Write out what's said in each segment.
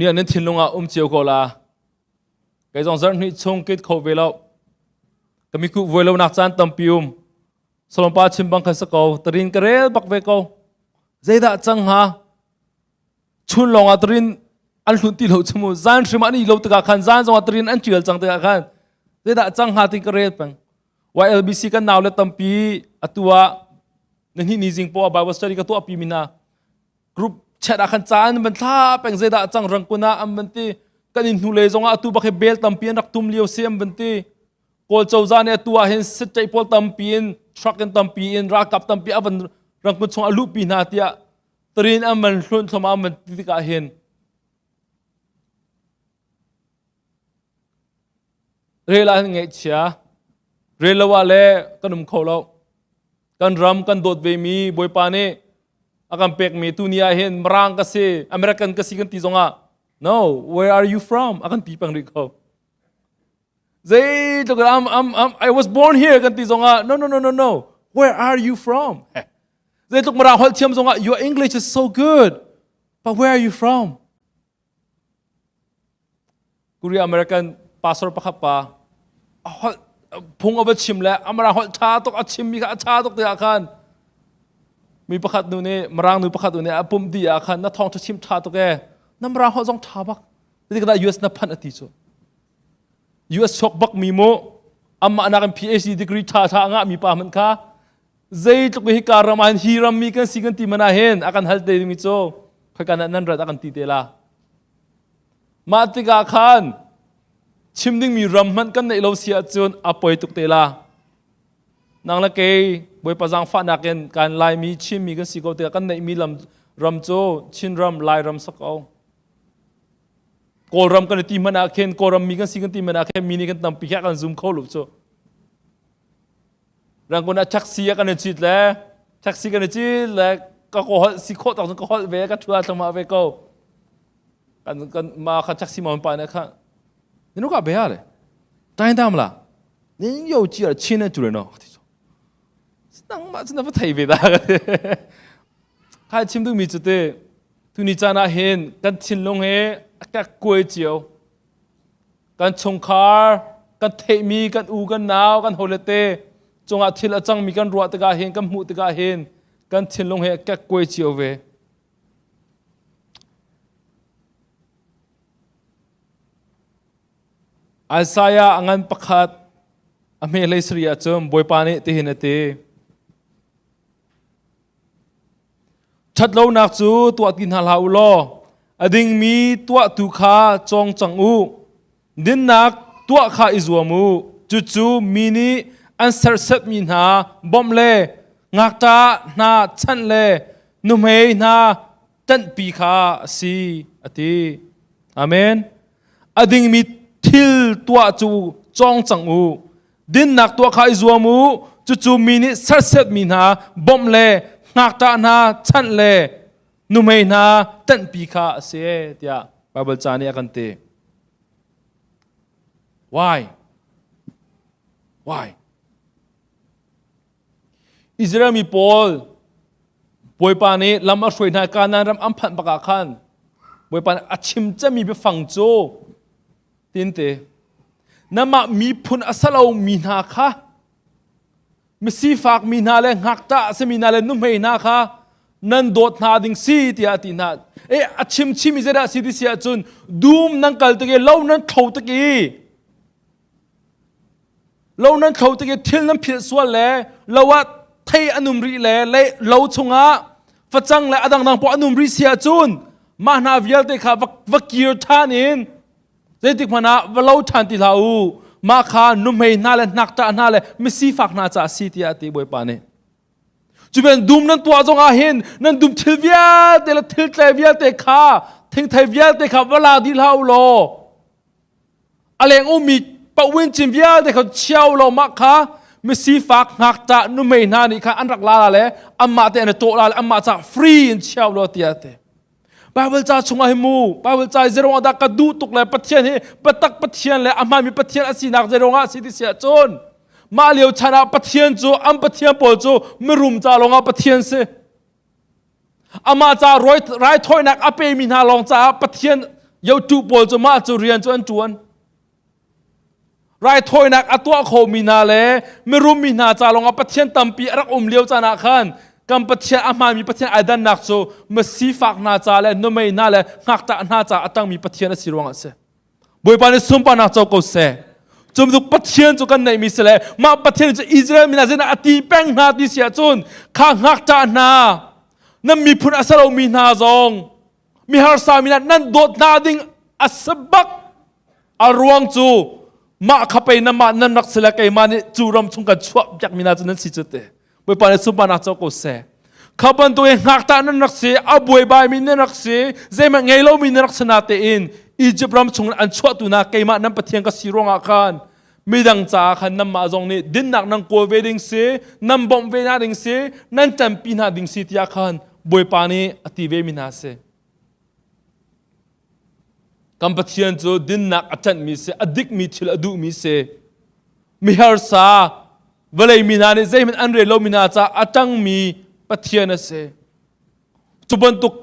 Tuni ah nan thinlung ah um cio ko la. Kei zong zarh hnih chung kit kho ve lo. Ka miku vuai lo nak caan tampi um. Solomon pa chim bang khan sa ko. Tarin ka rel bak ve ko. Zeidah cang hnga? Chun lawng ah tarin an hlunh ti lo chumu. Zan hrim an i lo tikah khan zan zong ah tarin an tial cang tikah khan zeidah cang hnga ti ka rel peng. YLBC kan nau le tampi atu ah na hnih ni zing po ah Bible study ka tuah pi mi hna. Group chat ah khan ca an van thla peng zeidah cang rangkun ah an van ti kan in hnulei zongah atu bak hi bel tampi an rak tum lio si an van ti kawl cozah nih atu ah hin sitṭaih pawl tampi in truck in tampi in ralkap tampi a van rangkun chung a luhpi hna tiah tarin an van hlunh thlom an van ti tikah hin Rel ah hin ngaihchia. Rel lo ah le kan um kho lo. Kan ram kan dawt ve mi Bawipa nih a kan pekmi tuni ah hin Mirang ka si, American ka si kan ti zongah no, where are you from? A kan ti peng rih ko. Zeitluk I'm, I'm, I'm, I was born here kan ti zongah no, no, no, no, no. Where are you from? Zeitluk Mirang holh thiam zongah your English is so good, but where are you from? Korea American pastor pakhat pa holh phung a va chim le amara holh ṭha tuk a chimmi kha a ṭha tuk tikah khan mi pakhat nu nih Mirang nu pakhat nu nih a pumh dih ah khan na thawngṭha chim ṭha tuk ee na Mirang holh zong ṭha bak zeitikdah US na phanh a ti cu US chuak bak mi mu amah nakin PhD degree ṭha ṭha a ngah mi pa hmanh kha Zeitluk hi ka ram ah hin hi ram mi kan si kan ti man ah hin a kan hal te dingmi cu khoika nan rat a kan ti te la. Mah tikah khan chim dingmi ram hmanh kan neih lo si ahcun a poi tuk te la. Nang le kei Bawipa zaangfahnak in kan Laimi Chinmi kan si ko tikah kan neihmi lam ram cu Chinram Lairam sak ko. Kawlram kan i ti hmanh ah khin Kawlram mi kan si kan ti hmanh ah khin mi nih kan tampi kha kan zum kho lo cu. Rangoon ah taxi ah kan i cit le taxi kan i cit le ka ko holh si khawh tak ka holh ve ka thua thlangmah ve ko kan kan ma kha taxi ma pa ne kha ninu ka be le tain dam la nin yo chi ar chin chu le no nang ma chu na va thei ve da kha chim du mi chu te tuni chan ah hin kan thinlung he ka kuai cio Kan chungkhar, kan theihmi kan u kan nau, kan hawile te cungah thil a cangmi kan ruah tikah hin, kan hmuh tikah hin kan thinlung he kekkuai cio ve. Isaiah a ngan pakhat a hme hlei sari ahcun Bawipa nih tihin a ti. Ṭhatlonak cu tuah ti hna hlah u law a dingmi tuahtu kha cawng cang u. Dinnak tuah kha i zuam u. Cucu mi nih an serhsatmi hna bawmh le ngakṭah hna chanh le nuhmei hna ṭanhpi kha a si, a ti. Amen. A dingmi thil tuah cu cawng cang u. Dinnak tuah kha i zuam u. Cucu mi nih sersiatmi hna bawmh le ngakṭah hna chanh le nuhmei hna ṭanhpi kha a si tiah Baibal ca nih a kan ti. Why? Why? Israel mi pawl Bawipa nih lam a hruai hna Kanaan ram an phanh bak ah khan Bawipa nih a chim cemmi biafang cu tinte namah miphun a salo mi hna kha misifak mi hna le ngakṭah a simi hna le nuhmei hna kha nan dawt hna ding si tiah a ti hna e a chim chimi zeidah si ti si ahcun dum nan kal tik i lo nan thlo tik i lo nan thlo tik i thil nan philh sual le lo ah thei an um rih le lo chungah facang le a dangdang paoh an um rih si ahcun mah hna vialte kha va kir ṭhan in Zeitik hmanh ah va lo ṭhan ti hlah u. Mah kha nuhmei hna le hnakṭah hna le misifak hna caah si tiah a ti Bawipa nih. Cu ben dum nan tuah zong ah hin nan dum thil vialte le thil tle vialte kha thingthei vialte kha va la dih hlah u law a leng ummi pawin cin vialte kha chia u law mah kha misifak ngakṭah nuhmei hna nih kha an rak la la le anmah te an i tawh la le anmah caah free in chia u law tiah a ti. Bible ca chungah hi mu Bible ca zeirong ah dah ka duh tuk le Pathian hi biatak Pathian le a hmaanmi Pathian a sinak zeirong ah si ti si ahcun mah lio chan ah Pathian cu an Pathian pawl cu mirum ca lawngah Pathian si amah ca raithawinak a pemi hna lawng caah Pathian Yotu pawl cu mah cu rian cu an ṭuan. Raithawinak a tuah khomi hna le mirum mi hna ca lawngah Pathian tampi a rak um lio caan ah khan kan Pathian a hmaanmi Pathian ai dannak cu masifak hna ca le numei hna le ngakṭah hna ca a ṭangmi Pathian a si ruangah a si. Bawipa nih sunparnak co ko seh. Cu bantuk Pathian cu kan neihmi si le mah Pathian cu Israel mi hna sinah a ti peng hna ti si ahcun kha ngakṭah hna nan miphun a si lomi hna zong miharsa mi hna nan dawt hna ding a si bak a ruang cu mah kha pei na mah nan rak si le keimah nih cu ram chung kan chuah piakmi hna cu nan si cu te Bawipa nih sunparnak co ko seh. Kha bantuk in ngakṭah nan rak si, a buaibaimi nan rak si, zeihmanh ngei lomi nan rak si natein Egypt ram chung an chuahtu hna keimah nan Pathian ka si ruangah khan midang caah khan nanmah zong nih dinnak nan kawl ve ding si, nan bawmh ve hna ding si, nan ṭanpi hna ding si tiah khan Bawipa nih a ti ve mi hna si. Kan Pathian cu dinnak a ṭanhmi si, a dikmi thil a duhmi si. Miharsa vawlei mi hna nih zeihmanh an rel lomi hna caah a ṭangmi Pathian a si. Cu bantuk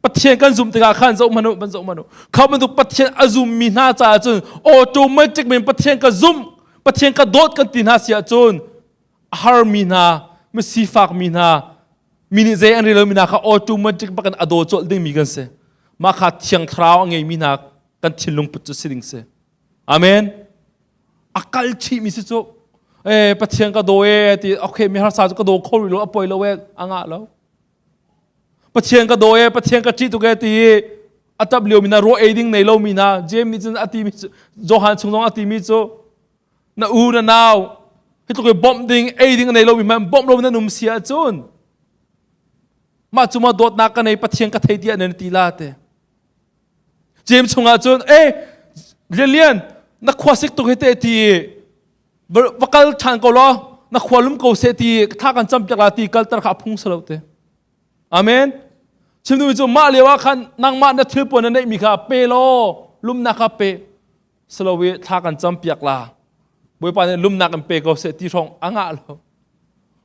Pathian kan zumh tikah khan zoh hmanh u, van zoh hmanh u. Kha bantuk Pathian a zummi hna caah cun automatic men Pathian ka zumh, Pathian ka dawt kan ti hna si ahcun a harmi hna, misifak mi hna, mi nih zei an rel lomi hna kha automatic bakin a daw colh dingmi kan si. Mah kha Thiang Thlarau a ngeimi hna kan thinlung put cu si ding si. Amen. A kal chihmi si cu e Pathian ka daw e ti okay mi harsa cu ka daw kho rih lo a poi lo e a ngah lo. Pathian ka daw e Pathian ka ṭih tuk e ti a tap lio mi na raw ei ding nei lo mi hna James nih cun a ti mi cu Johan chung zong a ti mi cu na u na nau hi tluk i bawmh ding ei ding a nei lo mi hmanh bawmh lo nan um si ahcun mah cu ma dawtnak ka nei Pathian ka thei tiah nan ti la te James chungah cun e lian lian na khua sik tuk hi te ti va kal ṭhan ko law na khua lum ko seh ti thla kan cam piak la ti kalter kha a phung si lo te amen chim duhmi cu mah lio ah khan nangmah na thil puan na neihmi kha pe law lumnak kha pe silo i thla kan cam piak la bawipa nih lumnak in pe ko seh ti hrawng a ngah lo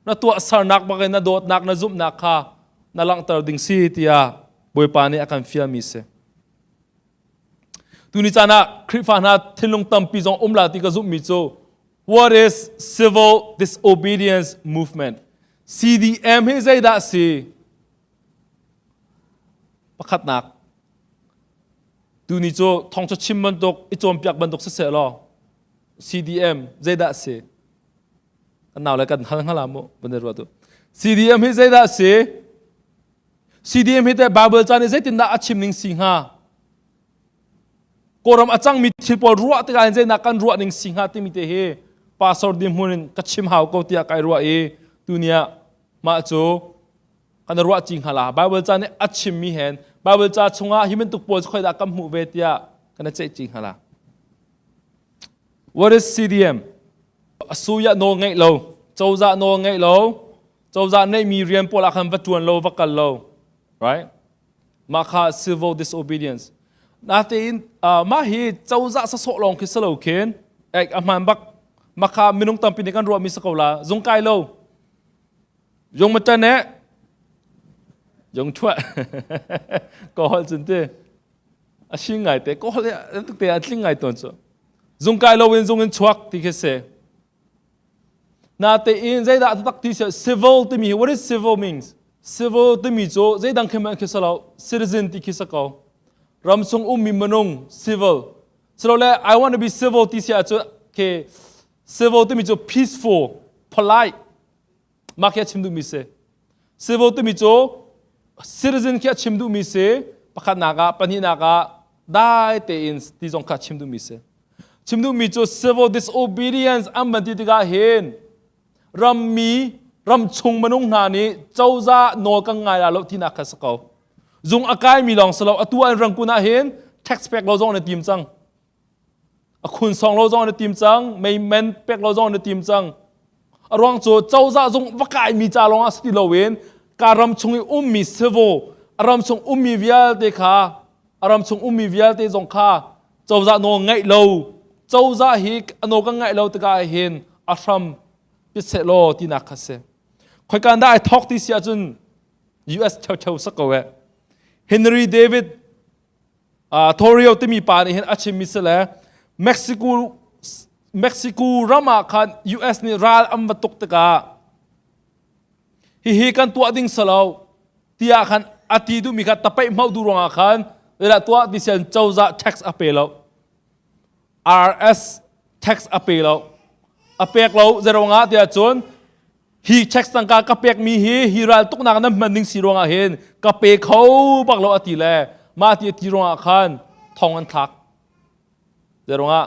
na tuahsernak bak in na dawtnak na zumhnak kha na langhter ding si tiah Bawipa nih a kan fialmi si. Tuni caan ah Khrihfa hna thinlung tampi zong um la ti ka zumhmi cu What is civil disobedience movement? CDM hi zeidah si? Pakhatnak tuni cu thawngṭha chim bantuk i cawnpiak bantuk siseh law CDM zeidah si? Kan nau le kan hal hnga mu van ruat u. CDM hi zeidah si? CDM hi teh Bible ca nih zeitindah a chim ning si hnga? Kawlram a cangmi thil pawl ruah tikah hin zeidah kan ruah ning si hnga timi te hi pastor dirhmun in ka chim hau ko tiah kai ruah i tuni ah mah cu kan ruah ci hnga la. Bible ca nih a chimmi hen Bible ca chungah hi bantuk pawl cu khoidah kan hmuh ve tiah kan ceih ci hnga la. What is CDM? Asuya nawl ngeih lo, cozah nawl ngeih lo, cozah neihmi rian pawl ah khan va ṭuan lo va kal lo right mah kha civil disobedience natein mah hi cozah sasawh lawng khi si lo khin ek a hmaan bak mah kha minung tampi nih kan ruahmi si ko la zung kai lo zung ma ṭan eh zung ṭhuah ka holh cun ti a si ngai te ka holh te a tling ngai tawn cu zung kai lo in zung in chuak ti khi si Natein zeidah taktak ti si civil timi what is civil means? Civil timi cu zeidang khi hmanh khi si lo citizen ti khi si ko. Ramchung ummi minung civil. Silole I want to be civil ti si ahcun okay, civil timi cu peaceful, polite. Mah khi a chim duhmi si. Civil timi cu citizen khi a chim duhmi si. Pakhatnak ah, pahnihnak ah dai tein ti zong kha a chim duhmi si. Chim duhmi cu civil disobedience an van ti tikah hin rammi ramchung minung hna nih cozah nawl kan ngai la lo tinak kha si ko. Zung a kaimi lawng si lo atu an rangkun ah hin tax pek lo zong an i tim cang. A khun song lo zong an i tim cang, meimen pek lo zong an i tim cang. A ruang cu cozah zung va kaimi ca lawng ah si ti loin ka ram chung i ummi civil a ram chung ummi vialte kha a ram chung ummi vialte zong kha cozah nawl ngaih lo cozah hi a nawl kan ngaih lo tikah hin a hram pit seh law tinak kha si khoikan dah ai thawk ti si ahcun US cheu sak ko eh Henry David Thorio timi pa nih hin a chimmi si le Mexico Mexico ram ah khan US nih ral an va tuk tikah hihi kan tuah ding si lo tiah khan a ti duhmi kha tapeih hmauh duh ruangah khan zeidah tuah ti sian cozah tax a pe lo RS tax a pe lo a pek lo zeruangah tiah cun hi tax tangka ka pekmi hi hi ral tuknak nan hman ding si ruangah hin ka pe kho bak lo a ti le mah ti a ti ruangah khan thong an thlak zeruangah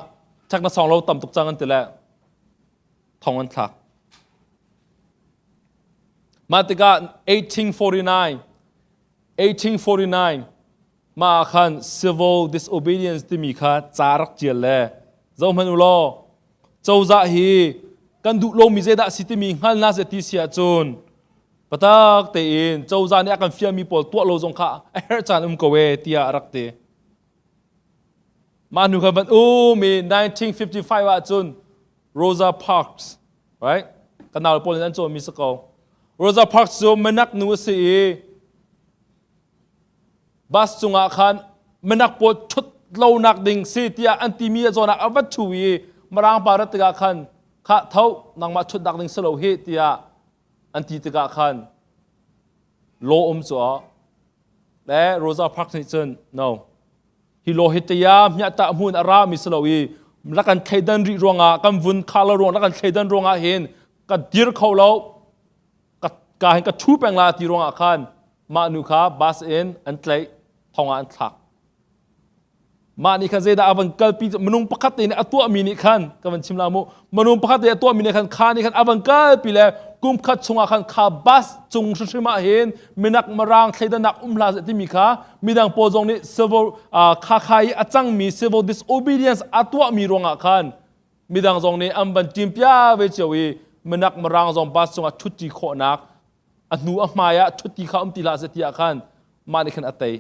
tax na song lo tam tuk cang an ti le thong an thlak mah tikah 1849 1849 mah ah khan civil disobedience timi kha ca rak ṭial le zohhmanh u law cozah hi kan duh lomi zeidah si timi hngalnak ze ti si ahcun patak tein cozah nih a kan fialmi pawl tuah lo zong kha a herh caan um ko e tiah a rak ti. Mah hnu khan van um i 1955 ahcun Rosa Parks right kan nau pawl nih an cawnmi si ko Rosa Parks cu minak nu a si i Bus cungah khan minak pawl ṭhut lonak ding si tiah an timi a zawn ah a va ṭhu i Mirang pa rat tikah khan khah tho nangmah ṭhutnak ding si lo hi tiah an ti tikah khan law um cu le Rosa Parks nih cun no hi law hi tiah hmiah hmun a ra mi si lo i la kan thleidan rih ruangah kan vun kha lo ruang la kan thleidan ruangah hin ka dir kho lo ka ka hin ka ṭhu peng la ti ruangah khan mah nu kha bus in an tlaih thong ah an thlak mah nih khan zeidah a van kalpi minung pakhat te nih a tuahmi nih khan ka van chim la mu minung pakhat te a tuahmi nih khan kha nih khan a van kalpi le kum khat chungah khan kha bus cung hrimhrim ah hin minak marang thleidannak um hlah seh timi kha midang pawl zong nih civil kha kha i a cangmi civil disobedience a tuahmi ruangah khan midang zong nih an van ṭimpia ve cio i minak mirang zong bus cungah ṭhutti khawhnak a hnu a hmai ah ṭhutti kha um ti hlah seh tiah khan mah nih khan a tei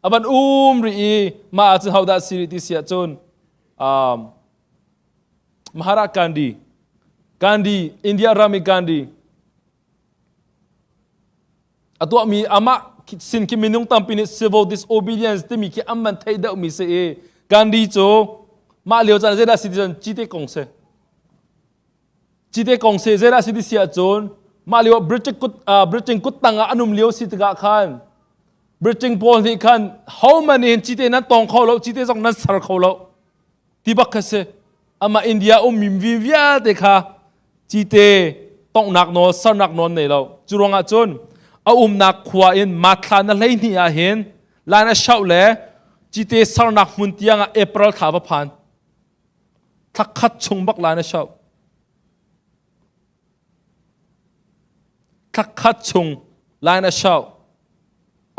a van um rih i mah ah cun hodah si rih ti si ahcun um, Mahatma Gandhi Gandhi India ram i Gandhi A tuahmi amah sin khi minung tampi nih civil disobedience timi khi an man theih deuhmi si i Gandhi cu mah lio caan zeidah si ti cun cite kong si. Cite kong si zeidah si ti si ahcun mah lio British kut uh, British kut tang ah an um lio si tikah khan British pawl nih khan hohmanh in cite nan tong kho lo cite zong nan ser kho lo ti bak kha si. Amah India ummi mi vialte kha cite tonghnak nawl sernak nawl nei lo cu ruangah cun a umnak khua in mathla na 12 ah hin line a shauh le cite sernak hmun tiang ah April thla va phan thla khat chung bak line a shauh thla khat chung line a shauh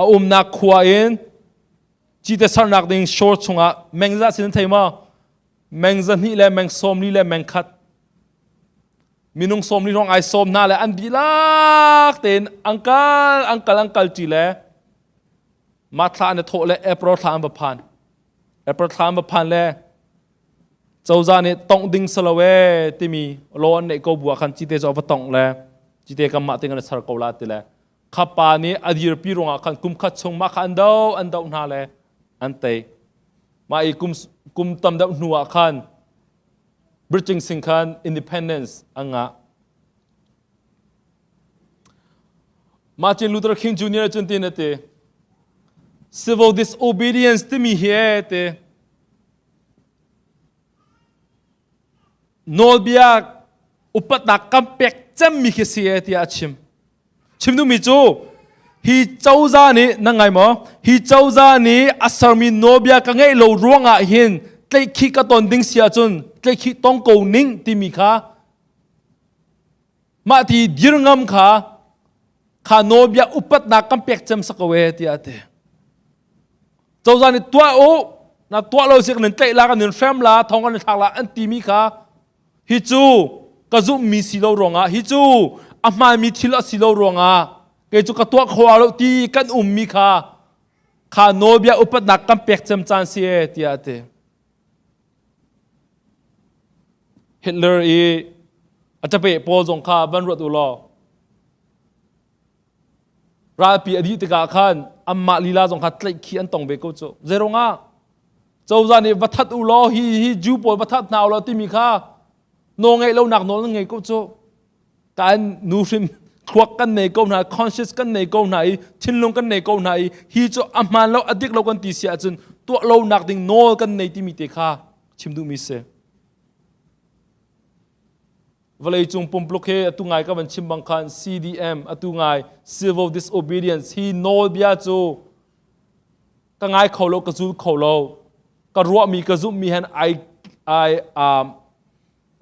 a umnak khua in cite sernak ding shore chungah mengza sin thei ma meng 200 le meng 40 le meng khat minung 40 hrawng ai sawm hna le an dihlak tein an kal an kal an kal ṭi le mah thla an i thawh le April thla an va phan April thla an va phan le cozah nih tongh ding si lo ee timi law an neih ko bu ah khan cite cu a va tongh le cite kanmah te kan i ser ko la ti le kha pa nih a dirpi ruangah khan kum khat chung mah kha an do an doh hna le an tei mah i kum kum tam deuh hnu ah khan British sing khan independence an ngah Martin Luther King Jr. cun tin ati civil disobedience timi hi te nawlbia upatnak kan pek cemmi khi si e tiah a chim Chim duhmi cu hi cozah nih na ngai maw? Hi cozah nih a sermi nawlbia ka ngeih lo ruangah hin tlaihkhih ka ton ding si ahcun tlaihkhih tong ko ning timi kha mah ti dir ngam kha kha nawlbia upatnak kan pek cem sak ko e tiah a ti. Cozah nih tuah u na tuah lo si kan in tlaih la kan in hrem la thong kan in thlak la an timi kha Hi cu ka zumhmi si lo ruangah hi cu a hmaanmi thil a si lo ruangah kei cu ka tuah kho lo ti kan ummi kha kha nawlbia upatnak kan pek cem caan si e tiah a ti. Hitler i a ṭapeh pawl zong kha van ruat u law. Ralpi a dih tikah khan anmah lila zong kha tlaih khi an tong ve ko cu. Zeiruangah? Cozah nih va that u law hi hi Jew pawl va that hna u law timi kha nawl ngeih lonak nawl an ngei ko cu. Kan nu hrim thluak kan nei ko hna, conscious kan nei ko hna i thinlung kan nei ko hna i hi cu a hmaan lo a dik lo kan ti si ahcun tuah lonak ding nawl kan nei timi te kha chim duhmi si. Vawleicung pumpluk hi atu ngai ka van chim bang khan CDM atu ngai civil disobedience hi nawlbia cu ka ngai kho lo ka zul kho lo ka ruahmi ka zumhmi hen ai ai um,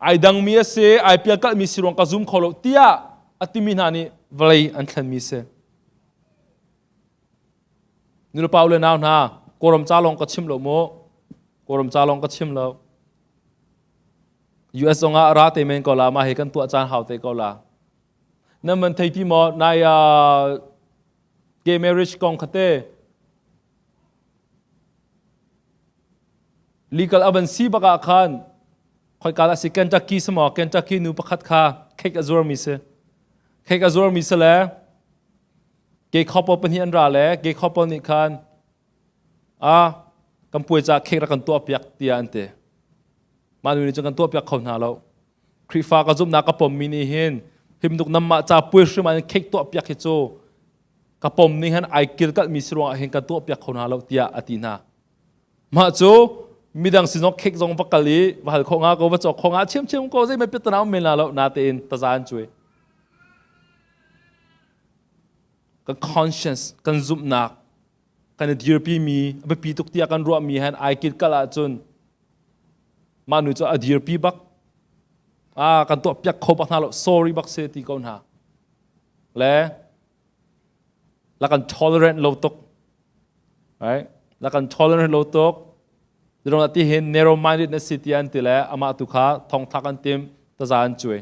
ai dangmi a si ai pialkalhmi si ruang ka zum kho lo tiah a timi hna nih vawlei an thlenmi si nulepa le nau hna kawlram ca lawng ka chim lo mu kawlram ca lawng ka chim lo US zong ah ra te men ko la mah hi kan tuah caan hau te ko la nan man thei ti maw nai gay marriage kong khate legal avan si bak ah khan khoika dah si Kentucky si maw Kentucky nu pakhat kha cake a zuar mi si cake a zuar mi si le gay couple pahnih an ra le gay couple nih khan a kan puai ca cake rak kan tuah piak tiah an ti mah nu nih cun kan tuah piak kho hna lo Khrihfa ka zumhnak ka pommi nih hin himduk namah ca puai hrim ah cake tuah piak hi cu ka pom ning han ai kilkalhmi si ruangah hin kan tuah piak kho hna lo tiah a ti hna mah cu midang sin zong cake zong va kal i va hal kho nga ko va cawk kho nga chiamchiam ko zei mai piatana um men la lo natein taza an cuai kan conscience kan zumhnak kan i dirpimi a biapi tuk tiah kan ruahmi han ai kilkalh ahcun mah nu cu a dirpi bak ah kan tuah piak kho bak hna lo sorry bak se ti ko hna le la kan tolerant lo tuk right la kan tolerant lo tuk Zirong ti hin narrow minded na si ti an ti le amah tu kha thongthak an tim taza an cuai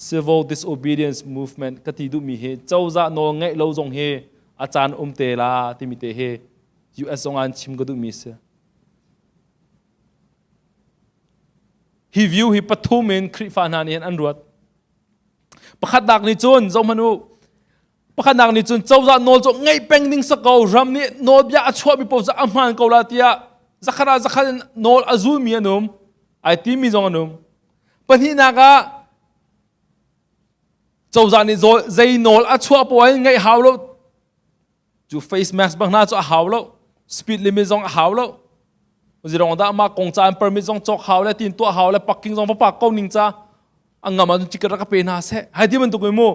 civil disobedience movement ka ti duhmi hi cozah nawl ngeih lo zong hi a caan um te la timi te hi US zong an chim ka duhmi si. Hi view hi pathum in Khrihfa hna nih an ruat. Pakhatnak nih cun zohhmanh u pakhatnak nih cun cozah nawl cu ngeih peng ding sa ko ram nih nawlbia a chuahmi paoh cu a hmaan ko la tiah zakhat ah zakhat in nawl a zulmi an um ai timi zong an um Pahnihnak ah cozah nih zei nawl a chuah poah in ngaih hau lo cu face mask bang hna cu a hau lo speed limit zong a hau lo zirong dah mah kong ca an permit zong cawk hau le tin tuah hau le parking zong va park ko ning ca a ngam ah ticket rak ka pe hna seh hai ti bantuk mu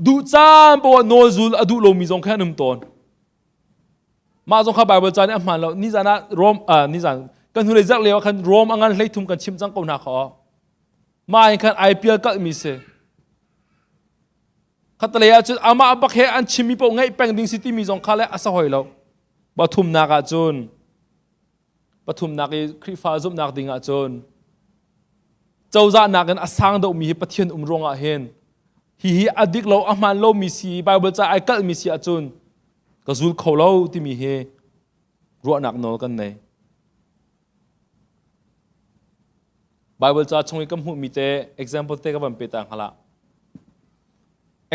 duh caan poah nawl zul a duh lomi zong kha an um tawn Mah zong kha Bible ca nih a hmaan lo. Nizan ah Rom uh, nizan kan hnulei zarh lio ah khan Rom a ngan hleithum kan chim cang ko hna kha. Mah in khan ai pial kalhmi si. Khatalei ah cun amah bak he an chimmi paoh ngaih peng ding si timi zong kha le a sa hoi lo. Pathumnak ah cun pathumnak i Khrihfa zumhnak ding ah cun cozah nakin a sang deuhmi hi Pathian um ruangah hin hihi a dik lo a hmaan lomi si Bible ca ai kalhmi si ahcun ka zul kho lo timi hi ruahnak nawl kan nei. Bible ca chung i kan hmuhmi te example te ka van pe ta hnga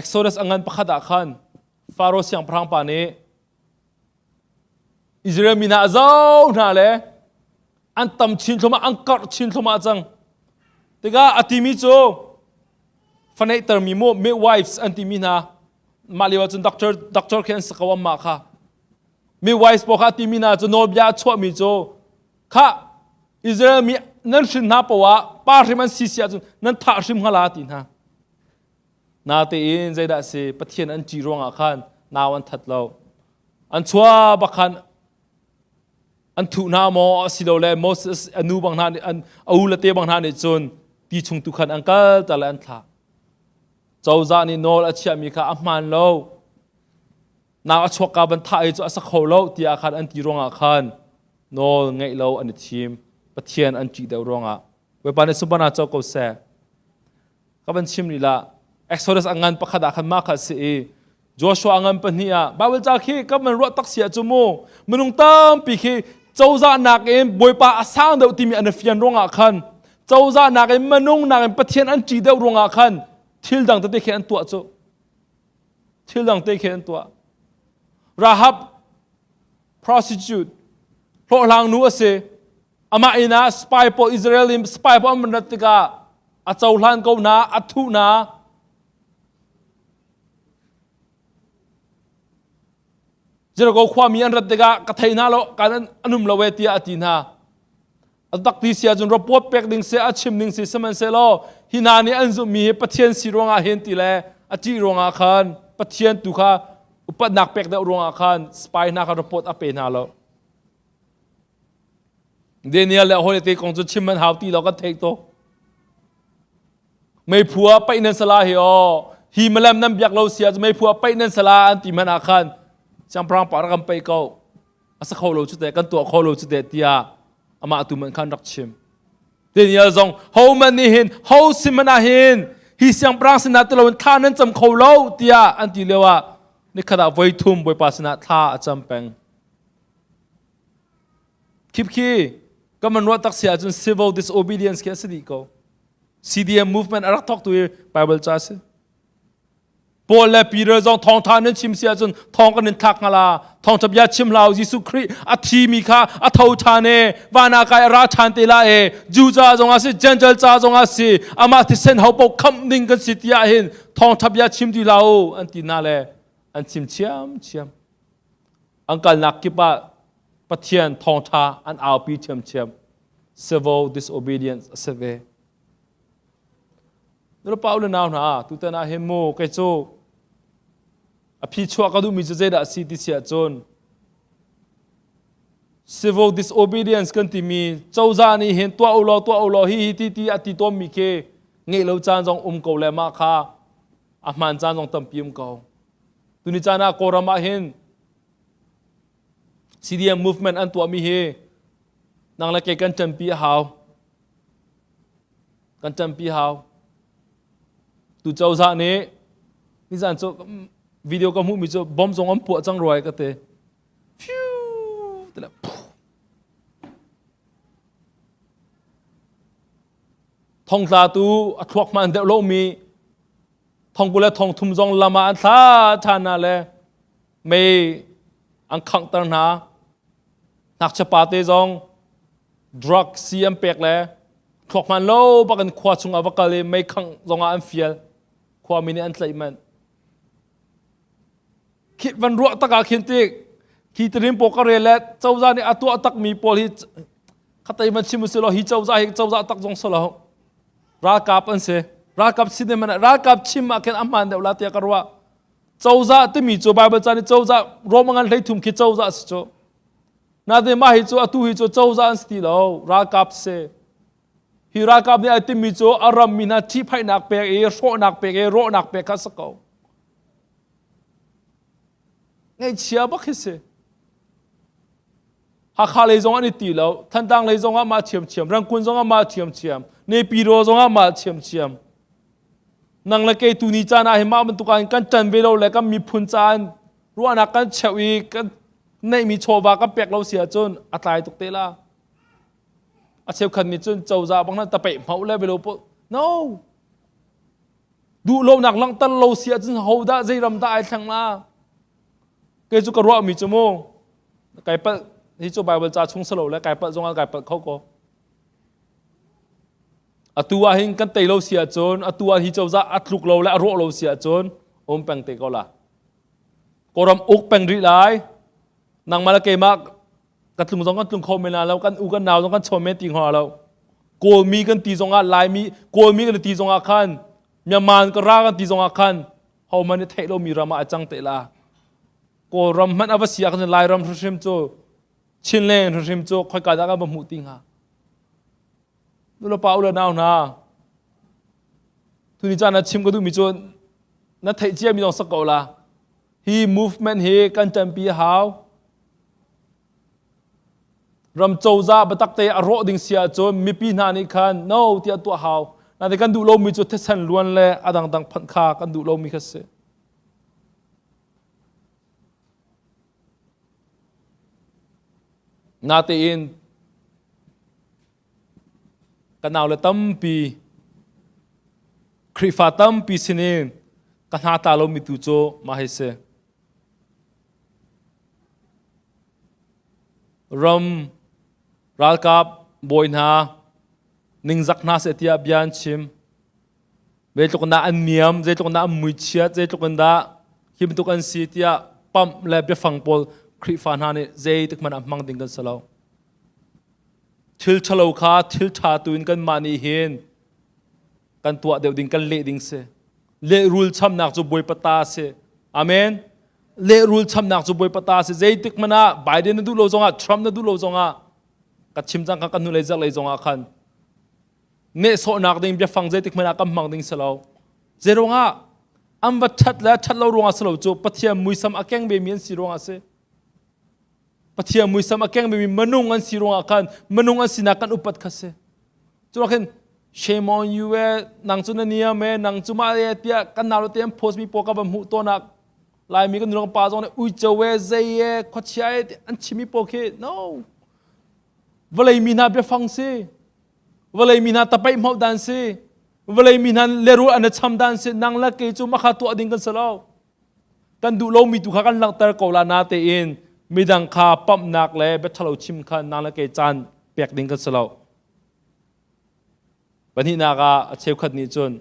Exodus a ngan pakhat ah khan Faro siangpahrang pa nih Israel mi hna a zoh hna le an tam chin thluahmah an karh chin thluahmah cang tikah a timi cu faneihtermi mu midwives an timi hna mah lio ahcun doctor doctor khi an si ko amah kha midwives pawl kha a timi hna cu nawlbia a chuahmi cu kha Israel mi nan hrin hna poah pa hrim an si si ahcun nan thah hrim hnga la ti hna Natein zeidah a si Pathian an ṭih ruangah khan nau an that lo. An chuah bak khan an thuh hna maw asilole Moses a nu bang hna nih an a u le te bang hna nih cun ti chung tu khan an kal ta le an thlah. Cozah nih nawl a chiahmi kha a hmaan lo. Nau a chuakka ban thah hi cu a sa kho lo tiah khan an ti ruangah khan nawl ngeih lo an i thim. Pathian an ṭih deuh ruangah. Bawipa nih sunparnak co ko seh. Ka van chim rih la Exodus a ngan pakhat ah khan mah kha si i Joshua a ngan pahnih ah Bible ca khi ka van ruah tak si ah cu mu minung tampi khi cozah nakin Bawipa a sang deuh timi an i fian ruangah khan cozah nakin minung nakin Pathian an ṭih deuh ruangah khan thil dang tete khi an tuah cu. Thil dang te khi an tuah. Rahab prostitute hlawhhlang nu a si. Amah inn ah spy pawl Israel in spy pawl an rat tikah a cohlan ko hna, a thuh hna. Jericho khuami an rat tikah ka thei hna lo, kan an um lo e tiah a ti hna. A tak ti si ahcun report pek ding si a chim ding si sihmanhsehlaw hi hna nih an zumhmi hi Pathian si ruangah hin ti le a ṭih ruangah khan Pathian tu kha upatnak pek deuh ruangah khan spy hna kha report a pe hna lo. Daniel le hawi te kong cu chim an hau ti lo kan theih tuk. Meiphu ah paih nan sala hi aw hi malem nan biak lo sia cu meiphu ah paih nan sala an ti hmanh ah khan siangpahrang pa rak kan paih ko. A sa kho lo cu te kan tuah kho lo cu te tiah amah tu man khan rak chim. Daniel zong ho man nih hin ho sin man ah hin hi siangpahrang sinah ti loin thla nan cam kho lo tiah an ti lio ah nikhat ah voi thum Bawipa sinah thla a cam peng. Khip khi kan man ruah tak si ahcun civil disobedience khi a si dih ko. CDM movement a rak thawk tu hi Bible ca a si. Paul le Peter zong thawngtha nan chim si ahcun thawng kan in thlak hnga la. Thawngtha bia chim hlah u Jesuh Khrih a thi mi kha a tho ṭhan e van ah kai a ra ṭhan te la e Jew ca zong ah si Gentile ca zong ah si amah thisen ho paoh khamh ding kan si tiah hin thawngtha bia chim ti hlah u an ti hna le an chim chiamchiam. An kalnak kip ah Pathian thawngṭha an aupi ṭhiamṭhiam. Civil disobedience a si ve. Nulepa u le nau hna, tutan ah hin mu kei cu a phi chuah ka duhmi cu zeidah a si ti si ahcun civil disobedience kan timi cozah nih hin tuah u law tuah u law hi hi ti ti a ti tawnmi khi ngeih lo caan zong um ko le mah kha a hmaan caan zong tampi um ko. Tuni caan ah Kawlram ah hin CDM movement an tuahmi hi nang le kei kan ṭanpi a hau. Kan ṭanpi hau. Tu cozah nih nizan cu video ka hmuhmi cu bom zong an puah cang ruai ka ti. Phew, tila Thongtla tu a thluak hmaan deuh lomi thongkul le thongthum zong lam ah an thla ṭhan hna le mei an khanghter hna. Ngakchia pa te zong drug si an pek le thluak hman lo bak in khua chung ah va kal i mei khangh zong ah an fial. Khuami nih an tlaih manh. Khi van ruah tak ah khin tik khi tirim pawl ka rel le cozah nih a tuah takmi pawl hi khatai van chim usih law hi cozah hi cozah tak zong si lo ralkap an si ralkap sin man ralkap chim ah khin a hmaan deuh la tiah ka ruah cozah timi cu bible ca nih cozah Rome ngan 13 khi cozah si cu natin mah hi cu atu hi cu cozah an si ti lo ralkap si hi ralkap nih ai timmi cu a rammi hna ṭhihphaihnak pek i hrawhnak pek i rawhnak pek kha si ko ngaihchia bak hi si Hakha lei zong an i ti lo, Thantlang lei zong ah mah thiamthiam, Rangkun zong ah mah thiamthiam, Nepiro zong ah mah thiamthiam. Nang le kei tu ni caan ah hin mah bantuk ah kan ṭan ve lo le kan miphun caan ruahnak kan cheuh i kan neihmi chawva kan pek lo si ahcun a tlai tuk te la. A cheukhat nih cun cozah bang na tapeih hmau le velo po no duhlonak langhter lo si ahcun hodah zei ram dah ai thleng la kei cu ka ruahmi cu mu kai palh hi cu Bible ca chung salo le kai palh zong ah kai palh kho ko atu ah hin kan tei lo si ahcun atu ah hi cozah a tluk lo le a rawh lo si ahcun um peng te ko la Kawlram uk peng rih lai nangmah le keimah ka tlung zong kan tlung kho men la lo kan u kan nau zong kan chawn men ti hnga lo Kawlmi kan ti zong ah Laimi Kawlmi kan ti zong ah khan Myanmar ka ra kan ti zong ah khan hohmanh nih theih lomi ram ah a cang te la Kawlram hmanh a va si ah khan Lairam hrimhrim cu Chinland hrimhrim cu khoika dah kan va hmuh ti hnga nulepa u le nau hna tuni caan ah chim ka duhmi cu na theih ciami zong sak ko la hi movement hi kan ṭanpi a hau ram cozah biatak te a rawh ding si ahcun mipi hna nih khan no tiah tuah hau nain kan duh lomi cu thisen luan le a dangdang phanh kha kan duh lomi kha si Natein ka naule tampi Khrihfa tampi sinin Ka hna ta lomi tu cu mah hi si. Ram ralkap bawi hna ningzak hna seh tiah bia an chim. Zeitluk in dah an niam, zeitluk in dah an muichiat, zeitluk in dah hi bantuk an si tiah pamh le biafang pawl Khrihfa hna nih zeitik hmanh ah hmang ding kan si lo. Thil ṭhalo kha thil ṭha tu in kanmah nih hin kan tuah deuh ding kan leh ding si. Lehrul chamnak cu Bawipa ta si. Amen. Lehrul chamnak cu Bawipa ta si. Zeitik hmanh ah Biden na duh lo zongah Trump na duh lo zongah ka chim cang kha kan hnulei zarhlei zongah khan nehsawhnak ding biafang zeitik hmanh ah kan hmang ding si lo. Zeiruangah an va ṭhat le ṭhat lo ruangah si lo cu Pathian muisam a keng vemi an si ruangah si. Pathian muisam a keng vemi minung an si ruangah khan minung an sinak kan upat kha si. Cu khin shame on you e nang cu na niam e nang cu mah e tiah kan nau te an post mi pawl ka va hmuh tawn ah Laimi kan nu pa zong nih uico e zei e khuachia e an chimi pawl khi no vawlei mi hna biafang si vawlei mi hna tapaih hmauh dan si vawlei mi hna lerual an cham dan si nang le kei cu makha tuah ding kan si lo kan duh lomi tu kha kan langhter ko la na tein midang kha pamhnak le biathalo chim kha nang le kei caan pek ding kan si lo pahnihnak ah a cheukhat nih cun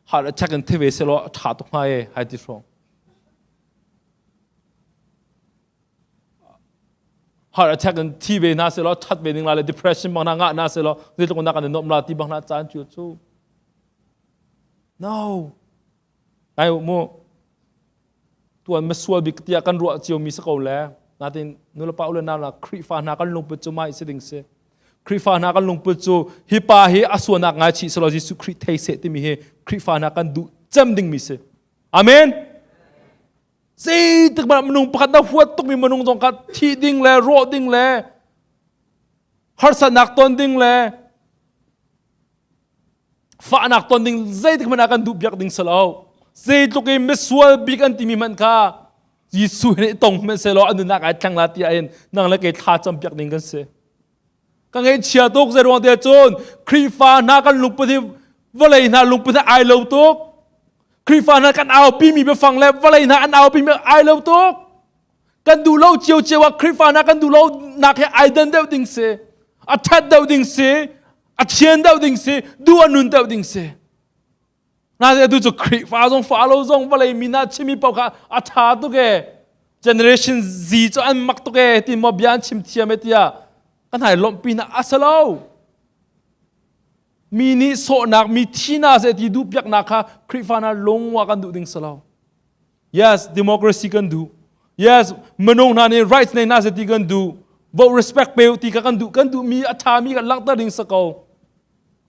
heart attack in thi ve selaw a ṭha tuk hnga e hai ti hrawng heart attack in thi ve hna selaw ṭhat ve ning la le depression bang hna ngah hna selaw zeitluk na kan i nuam la ti bang hna caan cu cu no Ai mu tuan masual bik tiah kan ruah cio mi si ko le natin nulepa ule nau na Khrihfa hna kan lungput cu mai si ding si Khrihfa hna kan lungput cu hi pa hi a suanak ngai chih selaw Jesuh Khrih thei seh timi hi Khrihfa hna kan duh cem ding mi si Amen Zeitik hmanh minung pakhat na huat tukmi minung zong kha thih ding le rawh ding le harsatnak ton ding le fahnak ton ding zeitik hmanh ah kan duh piak ding si lo zeitluk in misual bik an timi hmanh kha Jesuh nih tong hmanh sehlaw an nunnak ai thleng la tiah in nang le kei thla cam piak ding kan si ka ngaihchia tuk zei ruang tiah cun Khrihfa hna kan lungput hi vawlei hna lungput hi ai lo tuk Khrihfa hna kan aupi mi biafang le vawlei hna an aupi mi ai lo tuk kan duh lo cio cio ah Khrihfa hna kan duh lo nak hi ai dan deuh ding si a that deuh ding si a thian deuh ding si duh a nun deuh ding si na tu cu Khrihfa zong fa lo zong vawlei mi na chimi paoh kha a tha tuk e generation Z cu an mak tuk e ti maw bia an chim thiam e tiah kan hai lawmhpi na asalo mi nih sawhnak mi thina se ti duh piaknak kha Khrihfa na lungwa kan duh ding salo Yes, democracy kan duh. Yes, minung hna nih rights nei hna seh ti kan duh. Vote respect pe ti kha kan duh. Kan duhmi a ṭhami kan langhter ding si ko.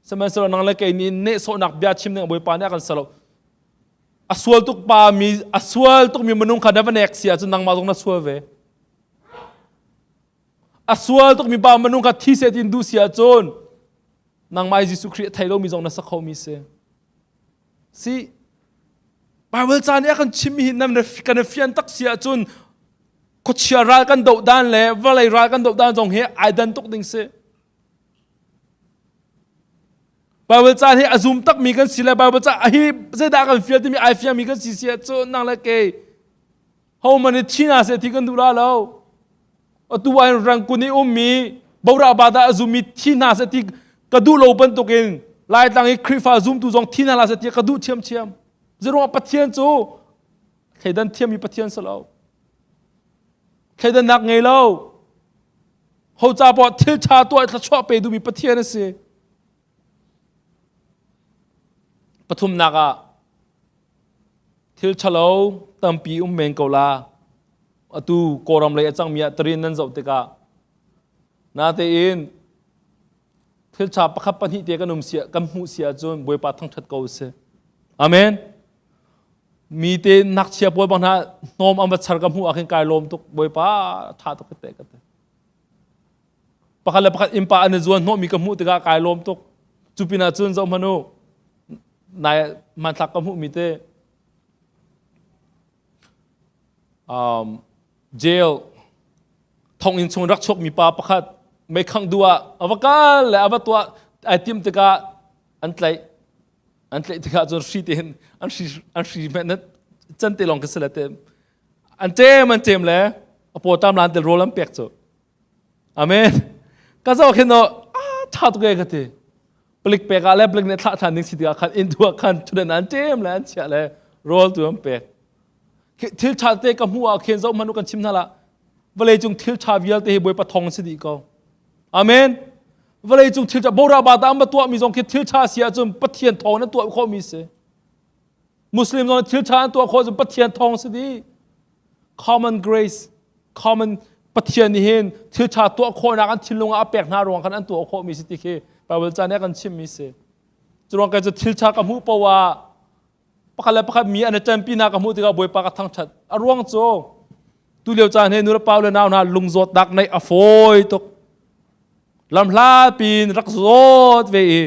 Sihmanhsehlaw nang le kei nih nehsawhnak bia chim ding Bawipa nih a kan ser lo. A sual tuk pa mi, a sual tuk mi minung kha na va nek si ahcun nangmah zong na sual ve. A sual tuk mi pa minung kha thi seh tin duh si ahcun nangmah Jesuh Khrih a thei lomi zong na sa kho mi si. Si Bible ca nih a kan chimmi hi nan kan i fian tak si ahcun khuachia ral kan doh dan le vawlei ral kan doh dan zong hi ai dan tuk ding si. Bible ca hi a zum takmi kan si le Bible ca hi zeidah kan fial timi ai fiangmi kan si si ahcun nang le kei ho man i thi hna seh ti kan duh la lo. Atu ah rangkun i ummi Bora bada a zummi thi hna seh ti ka duh lo bantukin Laitlang i Khrihfa zumtu zong thi hna hlah seh ti ka duh thiamthiam. Zeruangah Pathian cu thleidan thiammi Pathian si lo. Thleidannak ngei lo. Ho ca poah thil ṭha tuah thluachuah pe duhmi Pathian a si. Pathumnak ah thil ṭhalo tampi um men ko la. Atu Kawlram lei a cangmi ah tarin nan zoh tikah natein thil ṭha pakhat pahnih te kan um sia kan hmuh si ahcun Bawipa thangṭhat ko usih. Amen. Mi te nakchia pawl bang hna hnawm an va char ka hmuh ah khin kai lawm tuk Bawipa ṭha tuk te ka ti. Pakhat le pakhat innpa an i zuan hnawhmi ka hmuh tikah kai lawm tuk. Cu pinah cun zoh hmanh u nai hmanthlak ka hmuhmi te um, jail thonginn chung rak chuakmi pa pakhat meikhangh duh ah a va kal le a va tuah ai tim tikah an tlaih. An tlaih tikah cun hri te hin an hri an hri hmeh na can te lawng khi si le te an ṭem an ṭem le a paw tam lan te rawl an pek cu. Amen. Ka zoh khin no ah ṭha tuk e ka ti. Palik pek ah le palik nih thlah ṭhan ding si tikah khan inn tu ah khan ṭhutdan an ṭem le an chiah le rawl tu an pek. Thil ṭha te ka hmuh ah khin zoh hmanh u kan chim hna lah. Vawlei cung thil ṭha vialte hi Bawipa thawng si dih ko. Amen. Vawlei cung thil ṭha bora ba ta an va tuahmi zong khi thil ṭha si ahcun Pathian thawng in an tuah khawhmi si. Muslim zong thil ṭha an tuah khawh cun Pathian thawng si dih. Common grace, common Pathian nih hin thil ṭha tuah khawhnak an thinlung ah a pek hna ruang khan an tuah khawhmi si ti khi Bible ca nih a kan chimhmi si. Cu ruang kai cu thil ṭha ka hmuh poah ah pakhat le pakhat mi an i ṭanpi hna ka hmuh tikah Bawipa ka thangṭhat. A ruang cu tu lio caan he nu le pa le nau hna lungzawtnak neih a fawi tuk. Lamhla pin rak zawt ve i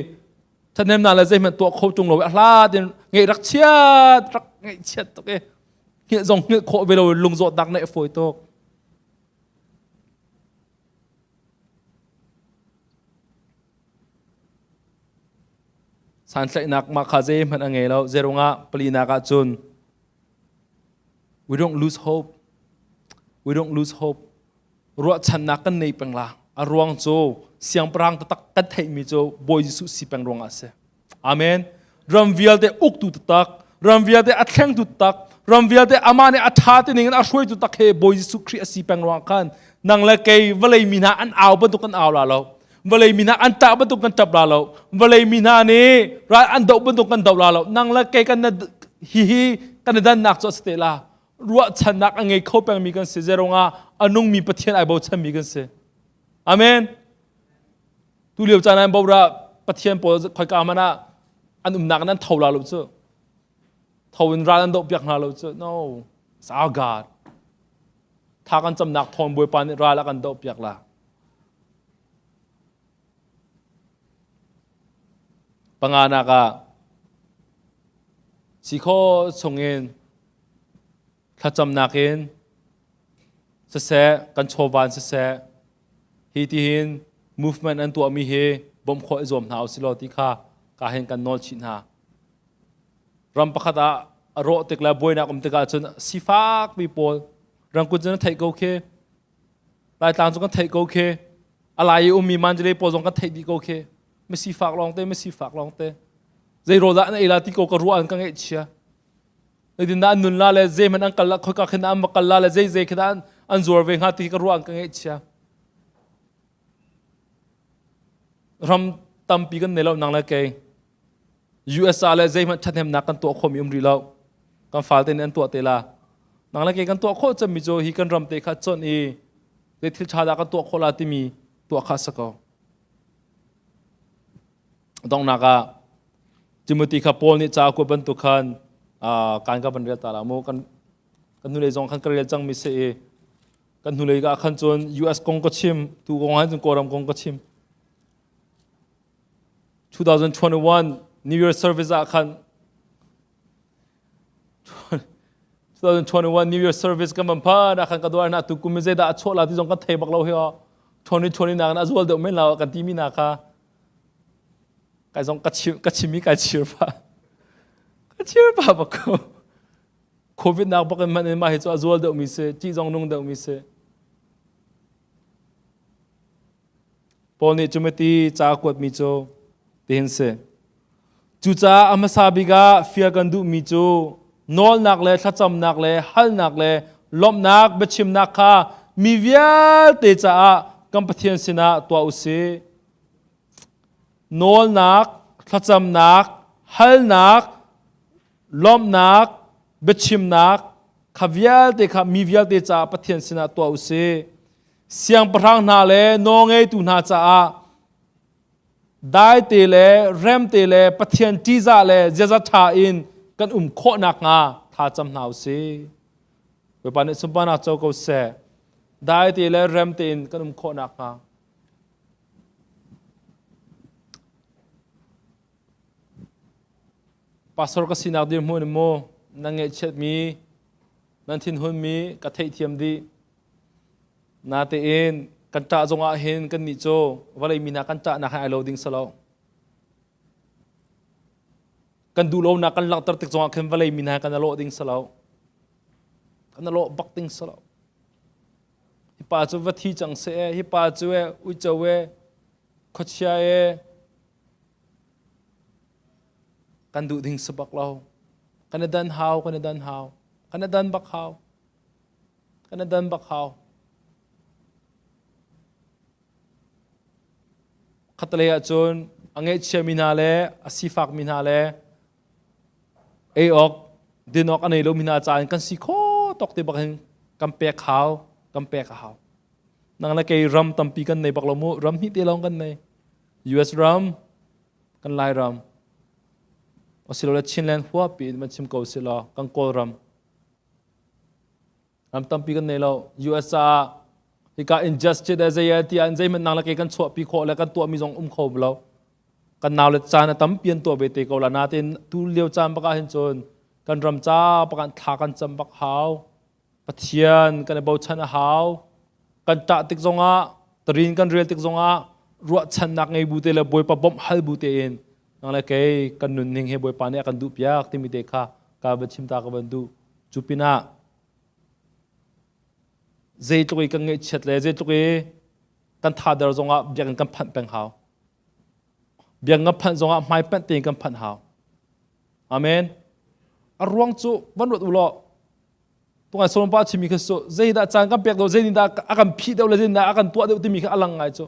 ṭhahnemnak le zeihmanh tuah kho ṭung lo i a hlat in ngeih rak chiat rak ngeihchiat tuk i hngilh zong hngilh khawh ve lo lungzawtnak neih a fawi tuk. Santlaihnak mah kha zeihmanh a ngei lo. Zeirungah palinak ah cun we don't lose hope. We don't lose hope. Ruahchannak kan nei peng la. A ruang cu siangpahrang taktak kan theihmi cu Bawi Jesuh si peng ruangah a si. Amen. Ram vialte uktu taktak, ram vialte a thlengtu taktak, ram vialte amah nih a ṭha ti ning in a hruaitu tak he Bawi Jesuh Khrih a si peng ruangah khan nang le kei vawlei mi hna an au bantuk kan au la lo. Vawlei mi hna an ṭah bantuk kan ṭap la lo. Vawlei mi hna nih ral an doh bantuk kan doh la lo. Nang le kei kan hihi kan i dannak cu a si te la. Ruahchannak a ngei kho pengmi kan si. Zeirungah a nungmi Pathian ai bochanmi kan si. Amen. Tu lio caan ah bora Pathian pawl khoika hmanh ah an umnak in an tho la lo cu. Tho in ral an doh piak hna lo cu. No, it's our God. Tha kan camnak thawn Bawipa nih ral a kan doh piak la. Panganak ah si kho chungin thlacamnak in siseh kan chawva in siseh hi tihin movement an tuahmi hi bawmh khawh i zuam hna usilaw ti kha ka hin kan nawl chih hna. Ram pakhat ah a rawh tik le buainak um tikah cun sifakmi pawl rangkut cun theih ko khi Laitlang cu kan theih ko khi a lai i ummi Mandalay pawl zong kan theih dih ko khi misifak lawngte misifak lawngte zei rawl dah an ei la ti ko ka ruah an ka ngaihchia Zeitindah an nun la le zeihmanh an kal la khoika khin an va kal la le zei zei khi dah an zuar ve hnga ti ka ruah an ka ngaihchia. Ram tampi kan nei lo nang le kei. USA le zeihmanh ṭhathnemnak kan tuah khawhmi um rih lo. Kan falte nih an tuah te la. Nang le kei kan tuah khawh cemmi cu hi kan ram te kha chawnh i zei thil ṭha dah kan tuah khawh la timi tuah kha a si ko. Donghnak ah Timothy kha Paul nih ca a kuat bantuk khan kan ka van rel ta la mu kan kan hnulei zong khan ka rel cangmi si i kan hnulei ka khan cun US kong ka chim tu kong han cun Kawlram kong ka chim 2021 New Year service ah khan 2021 New Year service kan van phan ah khan ka duar na tu kum zeidah a chuah la ti zong kan thei bak lo hi 2020 nak in a zual deuh men la kan ti mi na kha kai zong ka chim ka chim i kai chir pa ka chir pa bak ko covid nak bak in man in ma hi chu a zual deuh mi si ti zong nung deuh mi si Paul nih Timothy ca a kuatmi cu tihin si. Cucaah a hmasa bik ah fial kan duhmi cu nawlnak le thlacamnak le halnak le lawmhnak biachimnak kha mi vialte caah kan Pathian sinah tuah u sih. Nawlnak, thlacamnak, halnak, lawmhnak, biachimnak kha vialte kha mi vialte caah Pathian sinah tuah u sih. Siangpahrang hna le nawlngeitu hna caah daite le remte le Pathian ṭihzah le ziaza ṭha in kan um khawh nakhnga tha cam hna u sih. Bawipa nih sunparnak co ko seh. Daite le remte in kan um khawh nakhnga. Pastor ka sinak dirhmun in maw nan ngaihchiatmi, nan thinhunmi ka theihthiam dih. Natein kan ṭah zongah hin kannih cu vawlei mi hna kan ṭahnak he ai lo ding si lo. Kan duh lonak kan langhter tik zongah khin vawlei mi hna kan alawh ding si lo. Kan alawh bak ding si lo. Hi pa cu va thi cang seh e, hi pa cu e, uico e, khuachia e, kan duh ding si bak lo. Kan i dan hau, kan i dan hau. Kan i dan bak hau. Kan i dan bak hau. Khatlei ahcun a ngaihchiami hna le a sifakmi hna le ei awk din awk a nei lomi hna caah kan si kho tawk te bak hin kan pek hau kan pek a hau. Nang le kei ram tampi kan nei bak lo mu ram hnih te lawng kan nei. US ram kan Lai ram asilole Chinland huapi in van chim ko sila kan Kawlram Ram tampi kan nei lo. US caah hika injustice le zei ti an zeihmanh nang le ke kan chuahpi khawh le kan tuahmi zong um kho lo. Kan nau le caan a tampi an tuah ve te ko la. Natin tu lio caan bak ah hin cun kan ram ca bak ah thla kan cam bak hau. Pathian kan i bochan a hau. Kan ṭah tik zongah tarin kan rel tik zongah ruahchannak ngei bu te le Bawipa bawmh hal bu tein nang le kei kan nunning he Bawipa nih a kan duh piak timi te kha ka van chim ta ka van duh. Cu pinah zeitluk i kan ngaihchiat le zeitluk i kan thader zongah biakinn kan phanh peng hau. Biakinn kan phanh zongah hmaipanh tein kan phanh hau. Amen. A ruang cu van ruat u law tungai Solomon pa chimmi kha cu zeidah caan kan pek deuh zeitindah a kan phih deuh le zeitindah a kan tuah deuh timi kha a lang ngai cu.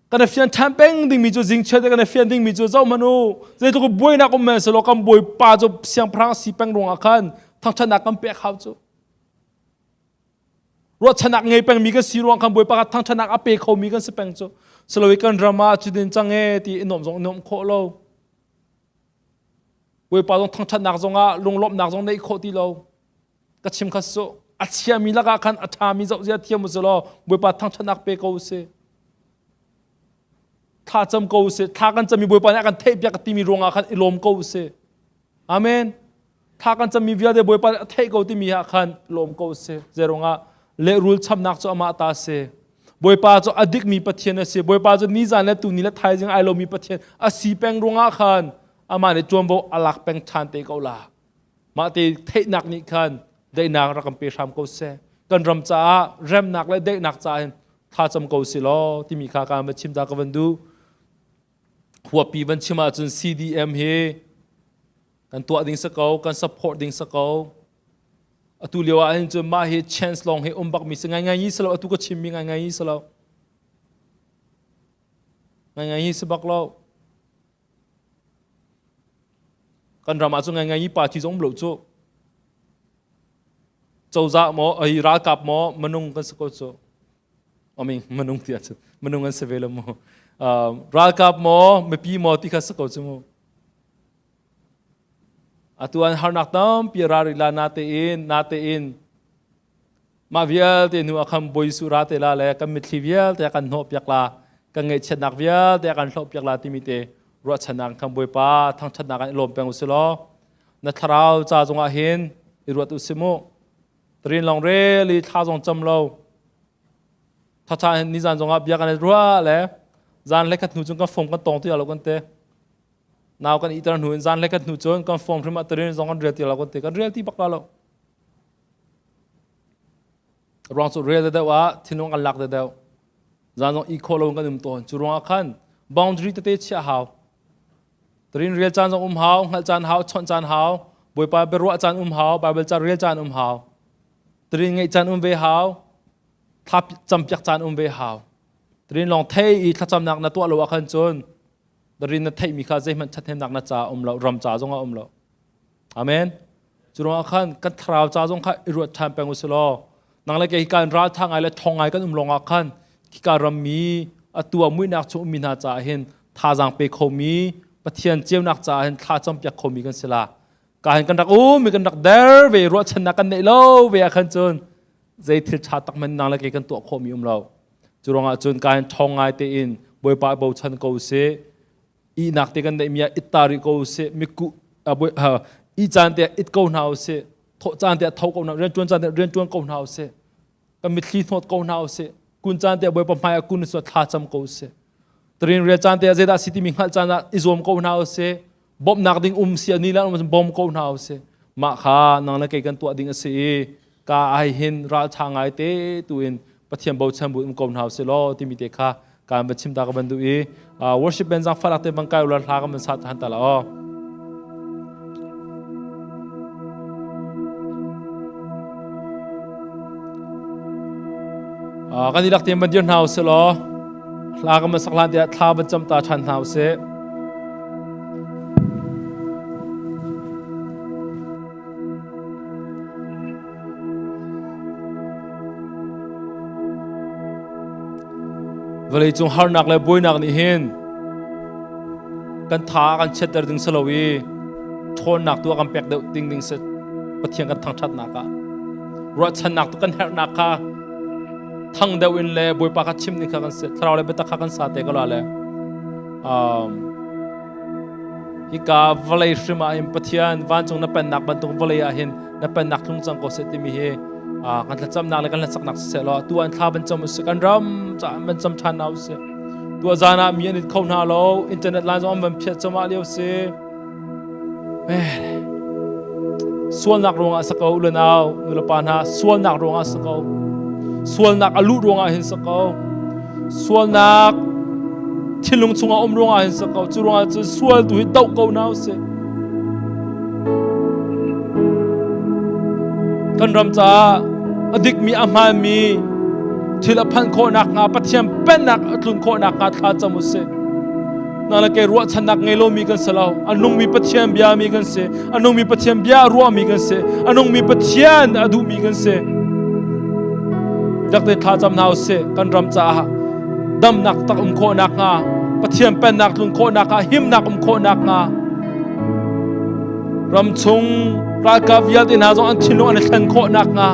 Kan i fian ṭhan peng dingmi cu zingchiat kan i fian dingmi cu zoh hmanh u zeitluk buainak um men selaw kan bawipa cu siangpahrang si peng ruangah khan thangṭhatnak kan pek hau cu ruahchannak ngei pengmi kan si ruang khan bawipa kha thangṭhatnak a pe khomi kan si peng cu silo i kan ram ah cutin cang e ti i nuam zong i nuam khawh lo bawipa zong thangṭhatnak zongah lunglawmhnak zong neih khawh ti lo ka chim kha su a chiami lakah khan a ṭhami zoh zia thiam u law Bawipa thangṭhatnak pe ko usih thla cam ko usih thla kan cami Bawipa nih a kan theihpiak timi ruangah khan i lawm ko usih amen thla kan cammi vialte Bawipa nih a theih ko timi ah khan lawm ko usih zeiruangah lehrul chamnak cu amah ta si Bawipa cu a dikmi Pathian a si Bawipa cu nizan le tuni le thaizing ai lomi Pathian a si peng ruangah khan amah nih ṭuanvo a lak peng ṭhan te ko la Mah te theihnak nih khan daihnak rak kan pe hram ko seh. Kan ram caah remnak le daihnak caah hin thlacam ko si law timi kha ka van chim ta ka van duh. Huapi van chim ahcun CDM hi kan tuah ding si ko, kan support ding si ko. Atu lio ah hin cun mah hi chance lawng hi um bak mi si ngai ngai si lo atu ka chim mi ngai ngai si lo. Ngai ngai si bak lo. Kan ram ah cun ngai ngai party zong um lo cu. Cozah maw, ai ralkap maw, minung kan si ko cu. I mean, minung ti ahcun minung an si ve lo mu. Ralkap maw, mipi maw ti kha si ko cu mu. Atu an harnak tampi ra rih la natein natein Mah vialte hnu ah khan Bawi Jesuh ra te la le kan mitthli vialte a kan hnawhpiak la, kan ngaihchiatnak vialte a kan hlohpiak la timi te ruahchannak khan Bawipa thangṭhatnak in i lawm peng u si law na thlarau ca zongah hin i ruat u si mu. Rin lawng rel i thla zong cam lo. Thatha hin nizan zongah bia kan i ruah le zan hlekhat hnu cun kan fom kan tong ti lo kan te. Nau kan iter hnu in zan hlekhat hnu cun kan fom hrim ah tarin zong kan rel ti lo kan te. Kan rel ti bak la lo. Ruang cu rel deuh ah thinlung kan lak deuh. Zan zong i khawh lo kan um tawn. Cu ruangah khan boundary tete chiah hau. Tarin rel caan zong um hau, hngalh caan hau, chawnh caan hau, Bawipa biaruah caan um hau, Bible ca rel caan um hau. Tarin ngeih caan um ve hau, thla campiak caan um ve hau. Tarin lawng thei i thlacamnak na tuah lo ah khan cun tarin na theihmi kha zeihmanh ṭhathnemnak na ca um lo, ram ca zong ah um lo. Amen. Cu ruangah khan kan thlarau ca zong kha i ruat ṭhan peng u si law nang le kei kan ralṭha ngai le ṭhawng ngai kan um lawngah khan khika rammi atu ah muihnak chung ummi hna caah hin thazaang pe khomi Pathian ceunak caah hin thla campiak khomi kan si la. Ka hin kan rak um mi kan rak der ve ruahchannak kan neih lo ve ah khan cun zei thil ṭha tak man nang le kei kan tuah khawhmi um lo. Cu ruangah cun ka hin ṭhawng ngai tein Bawipa bochan ko sih. Ihnak te kan neihmi ah it ta rih ko usih miku i caan te it ko hna usih thawh caan te tho ko hna riantuan caan te riantuan ko hna usih kan mitthli hnawt ko hna usih kun caan te bawipa hmai ah kun usih thla cam ko usih tarin rial caan te ah zeidah si timi hngalh caan ah i zuam ko hna usih. Bawmhnak ding um si ani la um bawm ko hna usih. Mah kha nang le kei kan tuah ding a si i ka ai hin raltha ngai te tu in Pathian bochan bu um ko hna usih law timi te kha kan van chim ta ka van duh i worship band zang falak te van kai ula hla kan van sa han ta la aw. Kan i lak te van dir hna usih law hla kan van sak hlan tiah thla van cam ta ṭhan hna usih. Vawleicung harnak le buainak nih hin kan tha kan chiatter ding si lo i ṭhawnnak tu a kan pek deuh ding ding si Pathian kan thangṭhatnak ah ruahchannak tu kan herhnak kha thang deuh in le Bawipa kha chim ding kha kan si thlarau le biatak kha kan sa te ko la le hika vawlei hrim ah hin Pathian vancung na pennak bantuk vawlei ah hin na pennak tlung cang ko seh timi hi kan thlacamnak le kan hlasaknak siseh law tu an thla van cam usih kan ram ca an van cam ṭhan hna usih tu zan ah mi an it kho hna lo internet line zong an van phiat cama lio si Sualnak ruangah sa ko le nau nulepa hna sualnak ruangah sa ko sualnak a luh ruangah hin sa ko sualnak thinlung chungah um ruangah hin sa ko cu ruangah cun sual tu hi doh ko hna usih kan ram caah a dikmi a hmaanmi thil a phanh khawh nakhnga Pathian pennak a tlun khawh nakhnga thla cam usih Na le kei ruahchannak ngei lomi kan si lo. A nungmi Pathian biami kan si. A nungmi Pathian bia ruahmi kan si. A nungmi Pathian a duhmi kan si. Dak te thlacam hna usih kan ram caah damnak tak um khawh nakhnga Pathian pennak tlun khawh nakhnga himnak um khawh nakhnga ram chung ralkap vialte hna zong an thinlung an i thlen khawh nakhnga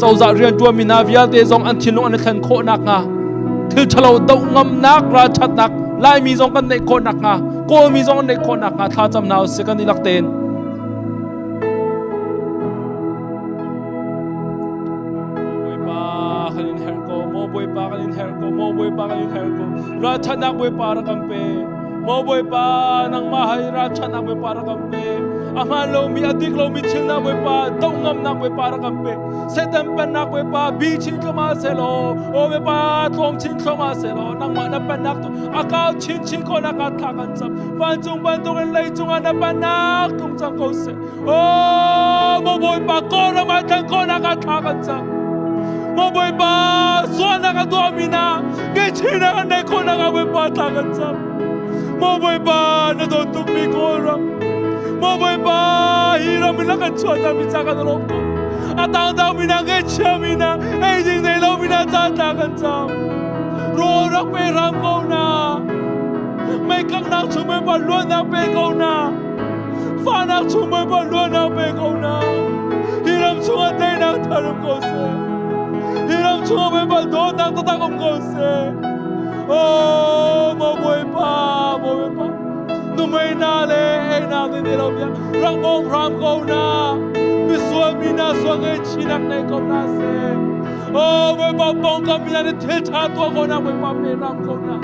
cozah rianṭuanmi hna vialte zong an thinlung an i thlen khawh nakhnga thil ṭhalo doh ngamnak ralṭhatnak Laimi zong kan neih khawh nakhnga Kawlmi zong an neih khawh nakhnga thlacam hna usih kan i lak tein Bawipa kan in herh ko maw Bawipa kan in herh ko maw Bawipa kan in herh ko ralṭhatnak Bawipa rak kan pe Maw Bawipa nangmah hai ralṭhatnak Bawipa rak kan pe a hmaan lomi a dik lomi thil na Bawipa doh ngamnak Bawipa rak kan pe Satan pennak Bawipa bi chin thluahmah selaw o Bawipa tlawm chin thluahmah selaw nangmah na pennak tu a kau chin chin ko nak ah thla kan cam vancung bantukin leicung ah na pennak tlung cang ko seh Oh, maw Bawipa Kawlram ah than khawhnak ah thla kan cam. Maw Bawipa sualnak a tuahmi hna ngaihchihnak an neih khawhnak ah Bawipa thla kan cam. Maw Bawipa na dawt tukmi Kawlram. Maw Bawipa hi ram in a kan chuahtermi ca kan lawm ko. A tangtangmi hna ngaihchiami hna ei ding nei lomi hna ca thla kan cam. Rawl rak pe hram ko hna. Mei kanghnak chung Bawipa luatnak pe ko hna. Fahnak chung Bawipa luatnak pe ko hna. Hi ram chungah teinak thar um ko seh. Hi ram chungah Bawipa dawtnak taktak um ko seh. Oh, maw Bawipa, maw Bawipa. Numei na le einak ni ne lo bia rak bawm hram ko na. Misual mi na sual ngei chinak nei ko na seh. Oh, Bawipa pawngkam mi na ni thil ṭha tuah ko na Bawipa pe ram ko na.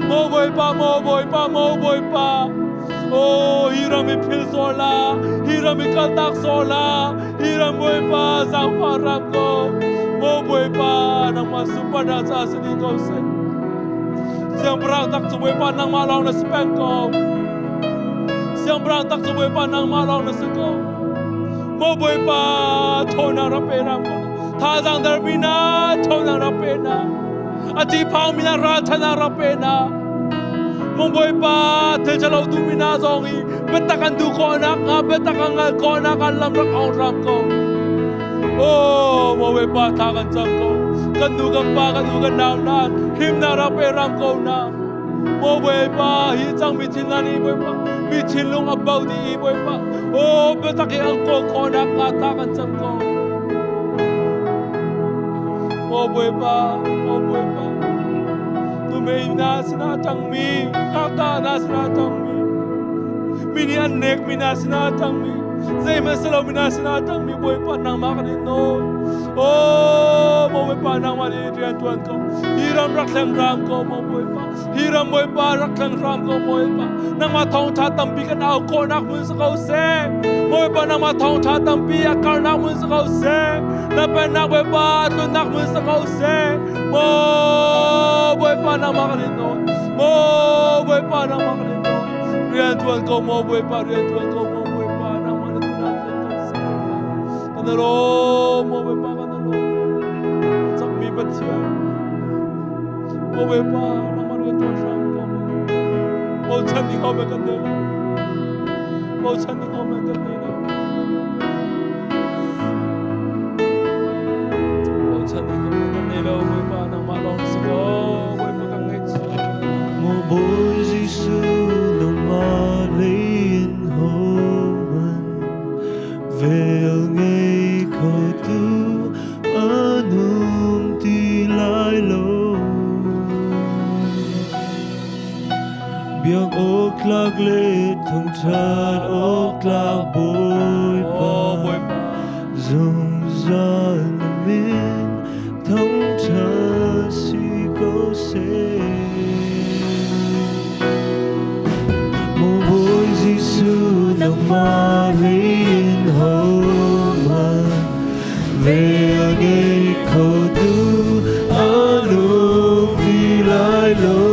Maw Bawipa, maw Bawipa, maw Bawipa. Oh, hi ram i phil sawh la, hi ram i kaltak sawh la, hi ram Bawipa zaangfah ram ko. Maw Bawipa, nangmah sunparnak ca si dih ko seh. Siangpahrang tak cu Bawipa nangmah lawng na si peng ko. Siangpahrang tak cu Bawipa nangmah lawng na si ko. Maw Bawipa, ṭhawnnak rak pe ram ko. Thazaang darmi na, ṭhawnnak rak pe na. A ṭihphangmi hna ralchan ah rak pe hna. Mong Bawipa thil ṭhalo duhmi hna zong hi biatak an duh khawhnak hnga biatak an hngalh khawhnak an lam rak ong hram ko. Oh, Maw Bawipa thla kan cam ko. Kan nu kan pa kan u kan nau hna himnak rak pe ram ko hna. Maw Bawipa hi cangmi thil hna nih Bawipa mi thinlung a bau dih i Bawipa oh biatak hi an kawl khawhnak hnga thla kan cam ko. Maw Bawipa, maw Bawipa, numei na sinah ṭangmi, ngakṭah na sinah ṭangmi, Mi nih an nek mi hna sinah a ṭangmi, zeihmanh si lo mi hna sinah a ṭangmi Bawipa nangmah kan in nawl. Oh, maw Bawipa nangmah nih rian ṭuan ko. Hi ram rak thleng hram ko, maw Bawipa. Hi ram Bawipa rak thleng hram ko, Bawipa. Nangmah thawngṭha tampi kan au khawhnak hmun si ko seh. Bawipa nangmah thawngṭha tampi a karnak hmun si ko seh. Na pennak Bawipa a tlunnak hmun si ko seh. Maw Bawipa nangmah kan in nawl. Maw Bawipa nangmah kan in nawl. Rian ṭuan ko maw Bawipa rian ṭuan ko maw Bawipa nangmah na duhnak tuan ko seh Bawipa. Kan lawm maw Bawipa kan lawm. Cakmi Pathian. Maw Bawipa nangmah rian ṭuan hram ko maw. Bochan ding ho kan nei lo. Bochan ding ho kan nei lo. Bochan ding ho kan nei lo Bawipa nangmah lawng si ko. Bawipa kan ngaihchih. Maw Bawi Jesuh nangmah lei in hohmanh vel ngei kho tu an um ti lai lo. Biak awk tlak le thangṭhat awk tlak Bawipa, zungzal na min thangṭhat si ko seh. Maw Bawi Jesuh nangmah rin hohmanh vel ngei kho tu an um ti lai lo.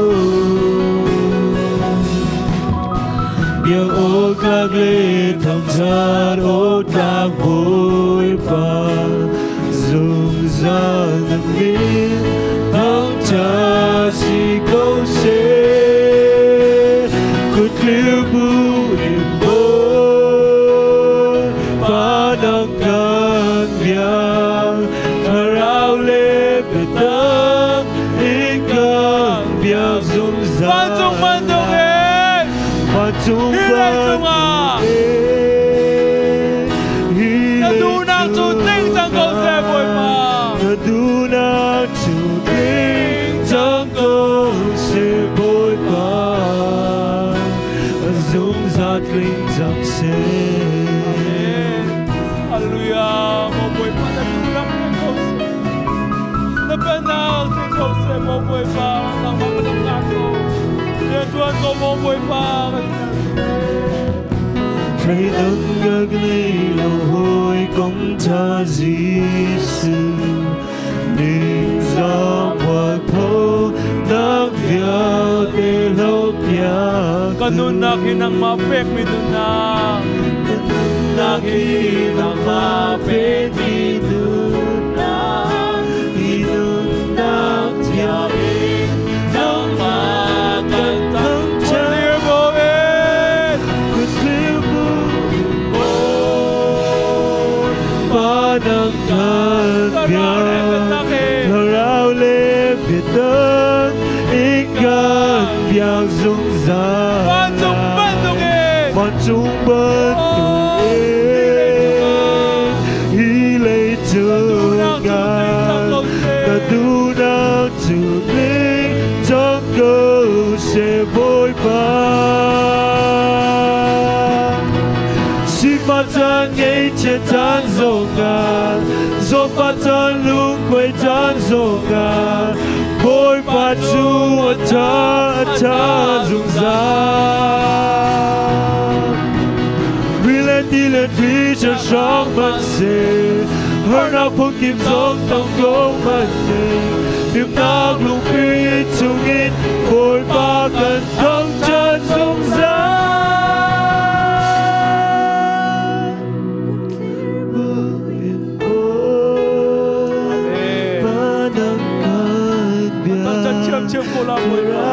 Biak awk tlak le thangṭhat awk tlak Bawipa zungzal na min thangṭhat si ko seh. Kutliu bu in Bawipa nang kan biak thlarau le biatak in kan biak zungzal. Vancung bantuk in Vancung hi lei cungah hi na duhnak cu tling cang ko seh Bawipa. Na duhnak cu tling cang ko seh Bawipa. Zungzal tling cang seh. Amen. Hallelujah. Maw Bawipa na duhnak tling ko seh. Na pennak tling ko seh Maw Bawipa. Nangmah kan ngah ko. Riantuan ko Maw Bawipa kan Thleidan ka ngei lo hawikom ṭha Jesuh ningzah mualpho nak vialte hlawhpiak Ka nunnak hi nangmah pekmi nunnak. Ka nunnak hi nangmah pekmi nunnak hi nunnak thiang in nangmah kan thangṭhat Clear Bawipa. Kutliu bu Bawipa nang kan Thlarau le biatak in. Thlarau le biatak in kan biak zungzal Vancung bantuk in. Vancung bantuk in hi lei cungah na duhnak cu tling cang ko seh Bawipa. Sifah caan ngaihchiat caan zongah zawtfah caan lungkuai caan zongah Bawipa cu a ṭha a ṭha zungzal. Ri le ti le thli hrang hmanhseh harnak phunkip zong tong ko hmanhseh himnak lungpi chungin Bawipa kan thangṭhat zungzal. Bawipa nang kan bia Thangṭhat ṭhiamṭhiam ko la Bawipa.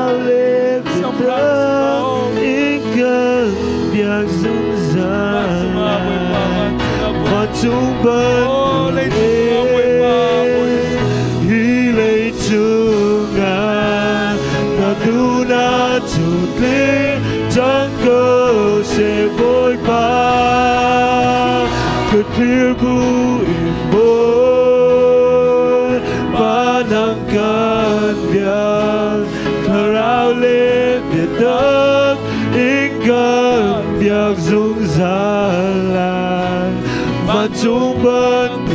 In kan biak zungzal Vancung ah Bawipa, Vancung Oh, lei cungah Bawipa, Bawi Hi lei cungah na duhnak cu tling cang ko seh Bawipa ka thlir bu in Bawipa nang kan biak thlarau le biatak in kan biak. zungzal lai. Vancung bantuk.